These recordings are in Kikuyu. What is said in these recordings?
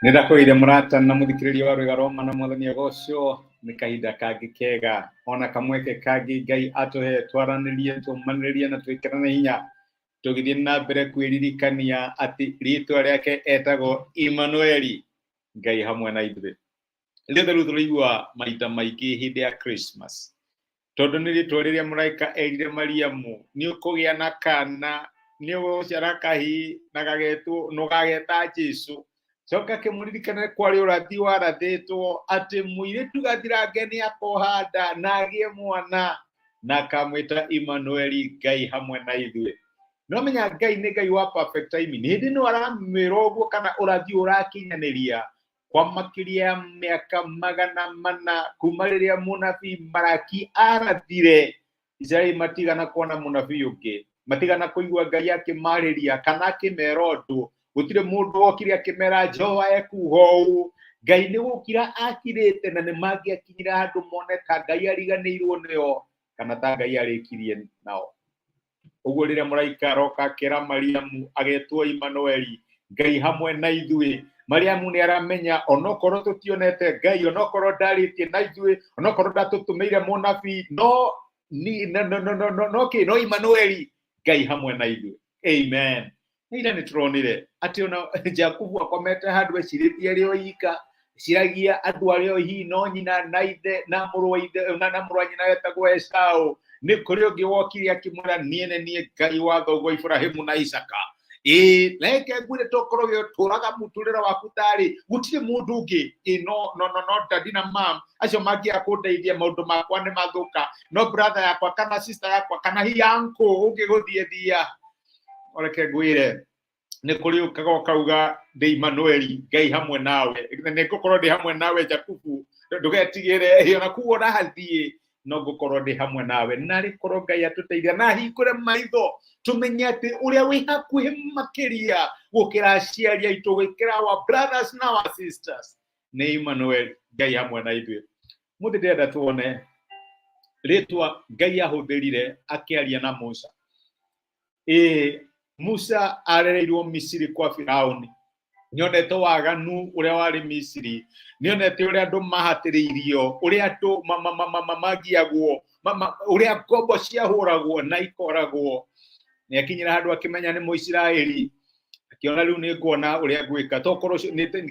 Nĩ ndakũgeithia mũrata na mũthikĩrĩria wa Rwĩga Roma na Mwathani agocwo. Nĩ kahinda kangĩ kega ona kamweke kangĩ Ngai atũhe twaranĩrie, tũmanĩrĩrie na twĩkĩrane hinya tũgĩthiĩ na mbere kwĩririkania atĩ rĩtwa rĩake etagwo Immanueli, Ngai hamwe na ithuĩ. Rĩothe rĩu tũraigua maita maingĩ hĩndĩ ya Christmas, tondũ nĩ rĩtwa rĩrĩa mũraika erire Mariamu, nĩ ũkũgĩa na kana, nĩ ũgũciara kahĩĩ na gagetwo na ũgageta Jesu. Coka akĩmũririkana kwarĩ ũrathi warathĩtwo atĩ mũirĩtu gathirange nĩ akoha nda na agĩe mwana na akamwĩta Immanueli, Ngai hamwe na ithuĩ. No menya Ngai nĩ Ngai wa perfect timing. Hĩndĩ ĩno aramwĩra ũguo kana ũrathi ũrakinyanĩria kwa makĩria ya mĩaka 400 kuma rĩrĩa mũnabii Malaki arathire. Isiraeli matigana kuona mũnabii ũngĩ, matigana kũigua Ngai akĩmarĩria kana akĩmera ũndũ. Gũtirĩ mũndũ wokire akĩmera Jehova ekuga ũũ. Ngai nĩ gũkira akirĩte, na nĩ mangĩakinyire handũ mone ta Ngai ariganĩirwo nĩo kana ta Ngai arĩkirie nao. Ũguo rĩrĩa mũraika aroka akĩra Mariamu agetwo Immanueli, Ngai hamwe na ithuĩ, Mariamu nĩ aramenya onokorwo tũtionete Ngai, onokorwo ndarĩtie na ithuĩ, onokorwo ndatũtũmĩire mũnabii, no ni no no no no no no kĩ no Immanueli, Ngai hamwe na ithuĩ. Amen. Ira nĩ tũronire atĩ ona Jakubu akomete handũ ecirĩtie arĩ o ika, eciragia andũ arĩa o hihi no nyina na ithe na mũrũ wa ithe na mũrũ wa nyina wetagwo Esau. Nĩ kũrĩ ũngĩ wokire akĩmwĩra, niĩ nĩ niĩ Ngai wa thoguo Iburahĩmu na Isaka. Ĩĩ, reke ngwĩre, tokorwo we ũtũraga mũtũrĩre waku tarĩ gũtirĩ mũndũ ũngĩ. Ĩĩ, no no no no daddy na mam acio mangĩaga kũndeithia maũndũ makwa nĩ mathũka, no brother yakwa kana sister yakwa kana hihi uncle ũngĩ gũthiĩ thia. Reke ngwĩre, nĩ kũrĩ ũkaga ũkauga ndĩ Immanueli, Ngai hamwe nawe, nĩ ngũkorwo ndĩ hamwe nawe Jakubu, ndũgetigĩre, ona kuo ũrathiĩ no ngũkorwo ndĩ hamwe nawe. Narĩ korwo Ngai atũteithia na ahingũre maitho tũmenye atĩ ũrĩa wĩ hakuhĩ makĩria gũkĩra aciari aitũ, gũkĩra our brothers na our sisters, nĩ Immanuel, Ngai hamwe na ithuĩ. Mũthĩ ndĩrenda tuone rĩtwa Ngai ahũthĩrire akĩaria na Musa. Ĩĩ, Musa arereirwo Misiri kwa Firauni, nĩonete waganu ũrĩa warĩ Misiri, nĩonete ũrĩa andũ mahatĩrĩirio, ũrĩa andũ magiagwo, ũrĩa ngombo ciahũragwo na ikoragwo. Nĩakinyire handũ akĩmenya nĩ Mũisiraeli, akĩona rĩu nĩ nguona ũrĩa ngwĩka, tokorwo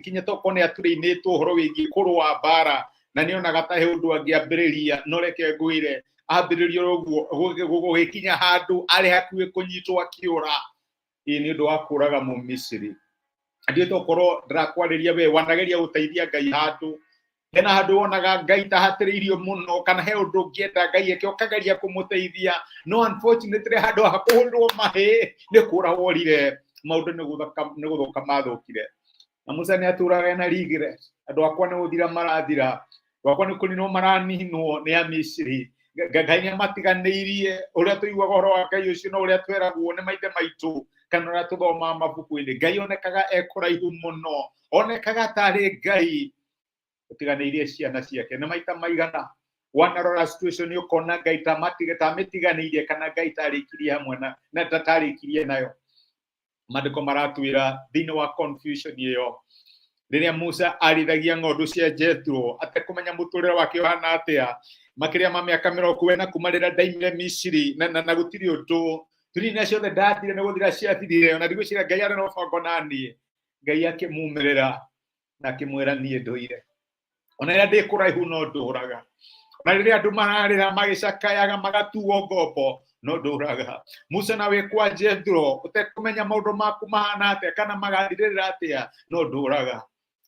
kinya tokorwo nĩ aturĩinĩtwo ũhoro wĩgiĩ kũrũa mbara, na nĩonaga ta he ũndũ angĩambĩrĩria. No reke ngwĩre, ambĩrĩria ũguo gũgĩkinya handũ arĩ hakuhĩ kũnyitwo akĩũra, ĩ nĩ ũndũ wa kũraga Mũmisiri. Ndiũĩ tokorwo ndĩrakwarĩria we wanageria gũteithia Ngai handũ, hena handũ wonaga Ngai ta hatĩrĩirio mũno, kana he ũndũ ũngĩenda Ngai eke ũkageria kũmũteithia, no unfortunately handũ ha kũhũrwo mahĩ nĩ kũra worire, maũndũ nĩ gũthũka mathũkire. Na Musa nĩ atũraga na regret, andũ akwa nĩ gũthira marathira, andũ akwa nĩ kũninwo maraninwo nĩ Amisiri, Ngai nĩ amatiganĩirie. Ũrĩa tũiguaga ũhoro wa Ngai ũcio no ũrĩa tweragwo nĩ maithe maitũ kana ũrĩa tũthomaga mabuku-inĩ. Ngai onekaga e kũraihu mũno, onekaga tarĩ Ngai ũtiganĩirie ciana ciake. Na maita maigana wanarora situation ũkona Ngai ta tamĩtiganĩirie kana Ngai tarĩkirie hamwe na tarĩkirie nayo. Maandĩko maratwĩra thĩinĩ wa confusion ĩyo, rĩrĩa Musa arithagia ng'ondu cia Jethro atekũmenya mũtũrĩre wake ũhana atĩa, makĩria ma mĩaka 40 kuma rĩrĩa ndaimire Misiri, na gũtirĩ ũndũ turina ciothe ndathire nĩ gũthira ciathirire, ona ndigwĩciria Ngai arĩ na ũbango naniĩ. Ngai akĩmumĩrĩra na akĩmwĩra, niĩ ndũire, ona rĩrĩa ndĩ kũraihu no ndũraga, ona rĩrĩa andũ mararĩra magĩcakayaga magatuo ngombo no ndũraga. Musa, na wĩ kwa Jethro ũtekũmenya maũndũ maku mahana atĩa kana magathirĩrĩra atĩa, no ndũraga.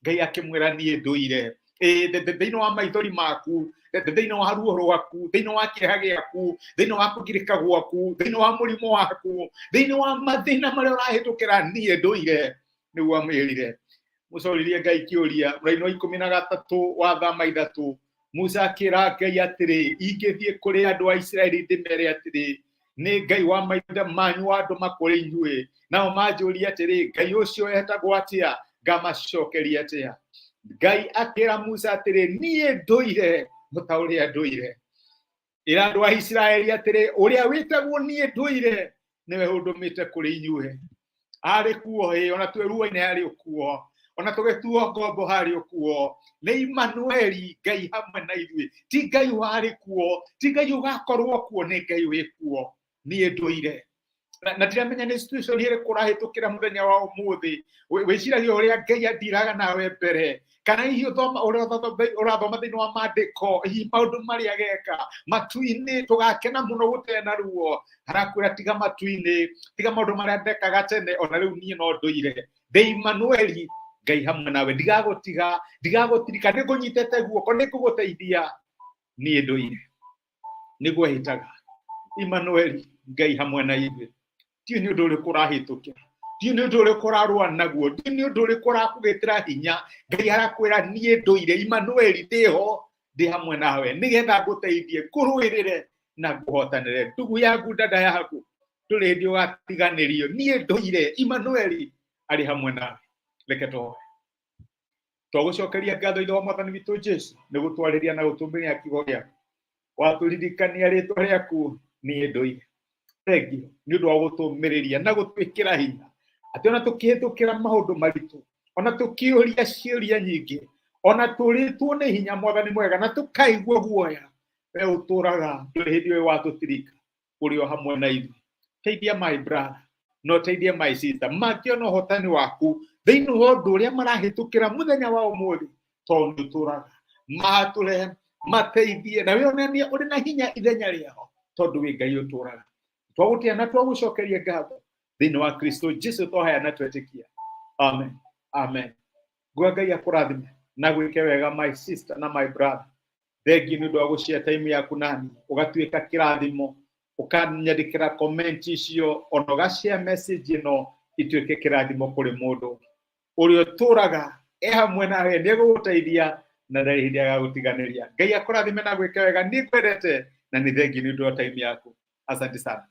Ngai akĩmwĩra, niĩ ndũire thĩinĩ wa maithori maku, thĩinĩ wa ruo rwaku, thĩinĩ wa kĩeha gĩaku, thĩinĩ wa kũgirĩka gwaku, thĩinĩ wa mũrimũ waku, thĩinĩ wa mathĩna marĩa ũrahĩtũkĩra, niĩ ndũire. Nĩguo amwĩrire. Musa oririe Ngai kĩũria mũraini wa 13 wa Thama 3. Musa akĩra Ngai atĩrĩ, ingĩthiĩ kũrĩ andũ a Isiraeli ndĩmere atĩrĩ, nĩ Ngai wa maithe manyu wandũma kũrĩ inyuĩ, nao manjũrie atĩrĩ, Ngai ũcio etagwo atĩa, ngamacokeria atĩa? Ngai akĩra Musa atĩrĩ, niĩ ndũire mũta ũrĩa ndũire. Ĩra andũ a Isiraeli atĩrĩ, ũrĩa wĩtagwo niĩ ndũire nĩwe ũndũmĩte kũrĩ inyuĩ. Arĩ kuo, ĩ ona twĩ ruo-inĩ arĩ kuo. Ona tũgĩtuo ngombo harĩ kuo. Nĩ Imanueli, Ngai hamwe na ithuĩ. Ti Ngai warĩ kuo, ti Ngai ũgakorwo kuo, nĩ Ngai wĩ kuo. Niĩ ndũire. Na ndiramenya nĩ situation ĩrĩkũ ũrahĩtũkĩra mũthenya wa ũmũthĩ. Wĩciragia ũrĩa Ngai andiraga nawe mbere, kana hihi ũthoma ũrĩa ũrathoma thĩinĩ wa maandĩko, hihi maũndũ marĩa ageka matu-inĩ, tũgakena mũno gũtarĩ na ruo. Arakwĩra tiga matu-inĩ, tiga maũndũ marĩa ndekaga tene, ona rĩu niĩ no ndũire. Ndĩ Imanueli, Ngai hamwe nawe, ndigagũtiga, ndigagũtirika, nĩngũnyitĩte guoko, nĩngũgũteithia, niĩ ndũire. Nĩguo hĩtaga Imanueli, Ngai hamwe na ithuĩ. Ndiũĩ nĩ ũndũ ũrĩkũ ũrahĩtũkĩra, ndiũĩ nĩ ũndũ ũrĩkũ ũrarũa naguo, ndiũĩ nĩ ũndũ ũrĩkũ ũrakũgĩtĩra hinya. Ngai arakwĩra niĩ ndũire, Imanueli, ndĩho, ndĩ hamwe nawe, nĩgetha ngũteithie, ngũrũĩrĩre na ngũhotanĩre. Ndugu yaku, dada yaku, ndũrĩ hĩndĩ ũgatiganĩrio. Niĩ ndũire, Imanueli arĩ hamwe nawe. Reke tũhoe. Twagũcokeria ngatho, Ithe wa Mwathani witũ Jesu, nĩ gũtwarĩria na gũtũmĩria kiugo gĩaku. Watũririkania rĩtwa rĩaku, niĩ ndũire. Thengiũ nĩ ũndũ wa gũtũmĩrĩria na gũtwĩkĩra hinya atĩ ona tũkĩhĩtũkĩra maũndũ maritũ, ona tũkĩũria ciũria nyingĩ, ona tũrĩtwo nĩ hinya, Mwathani mwega, na tũkaigua guoya, we ũtũraga, ndũrĩ hĩndĩ ũyũ watũtirika, ũrĩ o hamwe na ithuĩ. Teithia my brother no teithia my sister mangĩona ũhotani waku thĩinĩ wa ũndũ ũrĩa marahĩtũkĩra mũthenya wa ũmũthĩ, tondũ nĩ ũtũraga. Mahatũre, mateithie, na wĩonanie ũrĩ na hinya ithenya rĩao, tondũ wĩ Ngai ũtũraga. Twagũtĩa na twagũcokeria ngatho thĩinĩ wa Kristo Jesu, twahaya na twetĩkia. Amen, amen. Ngwa Ngai akũrathime na gwĩke wega, my sister na my brother. Thengiũ nĩ ũndũ wa gũshare time yaku nani, ũgatuĩka kĩrathimo, ũkanyandĩkĩra comment icio, ona ũgashare message ĩno ituĩke kĩrathimo kũrĩ mũndũ ũrĩa ũtũraga. E hamwe nawe, nĩ egũgũteithia na ndarĩ hĩndĩ agagũtiganĩria. Ngai akũrathime na gwĩke wega. Niĩ ngwendete na nĩ thengiũ nĩ ũndũ wa time yaku. Asante sana.